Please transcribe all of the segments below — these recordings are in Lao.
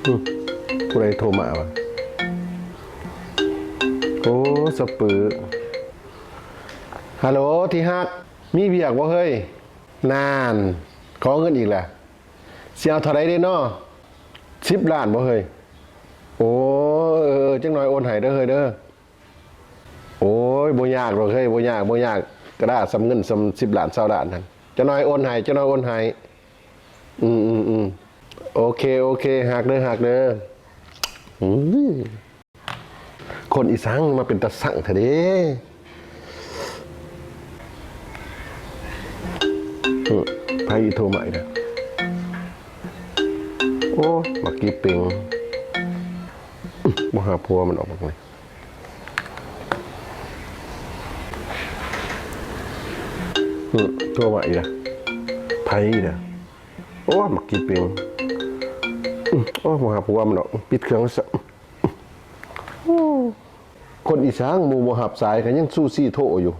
ຫຶ ຜູ້ໃດໂທມາວະ? ໂອ້ ສະປື. ຮັລໂຫຼ ທີ່ຮັກ ມີວຽກບໍ່ເຮີ້ຍ? ນານ ຂໍເງິນອີກແຫຼະ. ຊິເອົາເທົ່າໃດເດເນາະ? ສິບລ້ານບໍ່ເຮີ້ຍ? ໂອ້ ເອີ ເອີ ຈັກໜ້ອຍໂອນໃຫ້ເດີເຮີ້ຍເດີ. ໂອ້ຍ ບໍ່ຍາກດອກເຮີ້ຍ ບໍ່ຍາກ ບໍ່ຍາກ. ກະດາສ່ຳເງິນສ່ຳສິບລ້ານ ຊາວລ້ານຫັ້ນ. ຈັກໜ້ອຍໂອນໃຫ້ ຈັກໜ້ອຍໂອນໃຫ້. ອືມ ອືມ ອືມ. ໂອເຄ ໂອເຄ ຮັກເດີ ຮັກເດີ. ອືມ ຄົນອີສັງມາເປັນຕາສັງແທ້ເດ. ເອີ ໃຜໂທມາອີກນະ? ໂອ້ ບັກກີ່ເປັງ. ອືມ ບໍ່ຫາຜົວມັນອອກບັກນີ້. ອືມ ໂທມາອີກລະ. ໃຜລະ? ໂອ້ ບັກກີ່ເປັງ. ອືມ ໂອ້ ບໍ່ຫາຜົວມັນດອກ. ປິດເຄື່ອງຊະ. ອືມ ໂອ້ ຄົນອີສັງ ໝູ່ບໍ່ຮັບສາຍ ກະຍັງຊູຊີໂທຢູ່.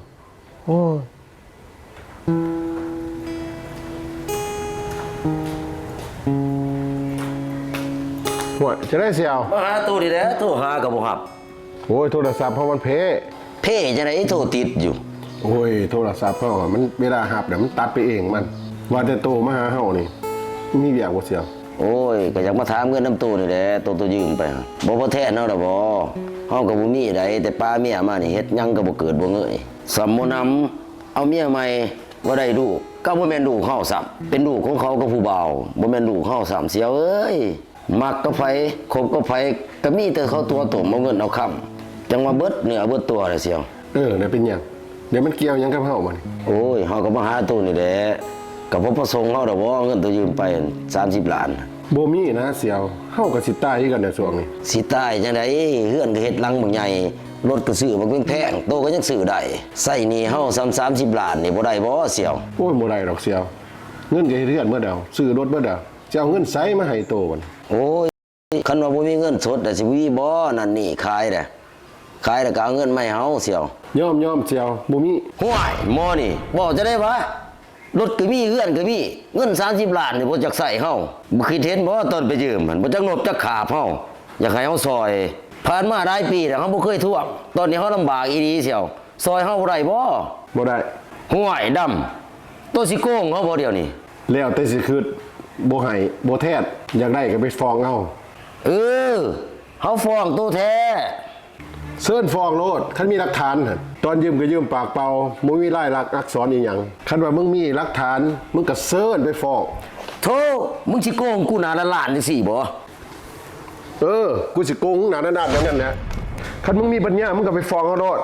ໂອ້ຍ ຫ້ວຍ ຈັ່ງໃດສ່ຽວ? ມາຫາໂຕນີ້ແຫຼະ ໂທຫາກະບໍ່ຮັບ. ໂອ້ຍ ໂທລະສັບເຮົາມັນເພ. ເພຈັ່ງໃດ ໂທຕິດຢູ່. ໂອ້ຍ ໂທລະສັບເຮົາມັນ ເວລາຮັບແລ້ວມັນຕັດໄປເອງມັນ. ວ່າແຕ່ໂຕມາຫາເຮົານີ້ ມີວຽກບໍ່ສ່ຽວ? ໂອ້ຍ ກະຢາກມາຖາມເງິນນຳໂຕນີ້ແຫຼະ ໂຕ ໂຕຢືມໄປຫັ້ນ ບໍ່ພໍແທນເຮົາດອກບໍ? ເຮົາກະບໍ່ມີໃດ ແຕ່ປາເມຍມານີ້ ເຮັດຫຍັງກະບໍ່ເກີດບໍ່ເງີຍ. ສ່ຳໝໍນຳ ເອົາເມຍໃໝ່ ບໍ່ໄດ້ລູກ ກະບໍ່ແມ່ນລູກເຮົາຊ້ຳ ເປັນລູກຂອງເຂົາກັບຜູ້ບ່າວ ບໍ່ແມ່ນລູກເຮົາຊ້ຳ ສ່ຽວເອີຍ. ມັກກັບໃຜ ຄົບກັບໃຜ ກະມີແຕ່ເຂົາຕົວະຕົ້ມ ເອົາເງິນເອົາຄຳ ຈັ່ງວ່າເບິດເນື້ອເບິດຕົວແຫຼະສ່ຽວ. ເອີ ແລ້ວເປັນຫຍັງ? ແລ້ວມັນກ່ຽວຫຍັງກັບເຮົາບາດນີ້? ໂອ້ຍ ເຮົາກະມາຫາໂຕນີ້ແຫຼະ ກະບໍ່ປະສົງເຮົາດອກບໍ ເງິນໂຕຢືມໄປສາມສິບລ້ານ. ບໍ່ມີນະສ່ຽວ ເຮົາກະຊິຕາຍຄືກັນແຫຼະຊ່ວງນີ້. ຊິຕາຍຈັ່ງໃດ ເຮືອນກະເຮັດຫຼັງບັກໃຫຍ່ ລົດກະຊື້ບັກແພງໆ ໂຕກະຍັງຊື້ໄດ້. ໃຊ້ໜີ້ເຮົາສ່ຳສາມສິບລ້ານນີ້ບໍ່ໄດ້ບໍສ່ຽວ? ໂອ້ຍ ບໍ່ໄດ້ດອກສ່ຽວ ເງິນກະເຮັດເຮືອນເບິດແລ້ວ ຊື້ລົດເບິດແລ້ວ ຊິເອົາເງິນໃສມາໃຫ້ໂຕບາດນີ້? ໂອ້ຍ ຄັນວ່າບໍ່ມີເງິນສົດລະຊິມີບໍ່ ນັ້ນນີ້ຂາຍແຫຼະ ຂາຍແລ້ວກະເອົາເງິນມາໃຫ້ເຮົາສ່ຽວ. ຍອມ ຍອມສ່ຽວ ບໍ່ມີ. ຫ້ວຍ ໝໍນີ້ເວົ້າຈັ່ງໃດວະ? ລົດກະມີ ເຮືອນກະມີ ເງິນສາມສິບລ້ານນີ້ບໍ່ຈັກໃຊ້ເຮົາ. ບໍ່ຄິດເຫັນບໍ ຕອນໄປຢືມຫັ້ນ ບໍ່ຈັກນົບຈັກຂາບເຮົາ ຢາກໃຫ້ເຮົາຊ່ອຍ. ຜ່ານມາຫຼາຍປີແລ້ວ ເຮົາບໍ່ເຄີຍທວງ ຕອນນີ້ເຮົາລຳບາກອີ່ຫຼີສ່ຽວ ຊ່ອຍເຮົາບໍ່ໄດ້ບໍ? ບໍ່ໄດ້. ຫ້ວຍ ດຳ ໂຕຊິໂກງເຮົາບໍດຽວນີ້? ແລ້ວແຕ່ຊິຄິດ ບໍ່ໃຫ້ບໍ່ແທນ ຢາກໄດ້ກະໄປຟ້ອງເອົາ. ເອີ ເຮົາຟ້ອງໂຕແທ້. ເຊີນຟ້ອງໂລດ ຄັນມີຫຼັກຖານຫັ້ນ. ຕອນຢືມກະຢືມປາກເປົ່າ ບໍ່ມີລາຍລັກອັກສອນອີ່ຫຍັງ. ຄັນວ່າມຶງມີຫຼັກຖານ ມຶງກະເຊີນໄປຟ້ອງ. ໂທ້ ມຶງຊິໂກງກູໜ້າລ້ານໆຈັ່ງຊີ້ບໍ? ເອີ ກູຊິໂກງໜ້າດ້ານໆແບບນັ້ນແຫຼະ. ຄັນມຶງມີປັນຍາ ມຶງກະໄປຟ້ອງເອົາໂລດ.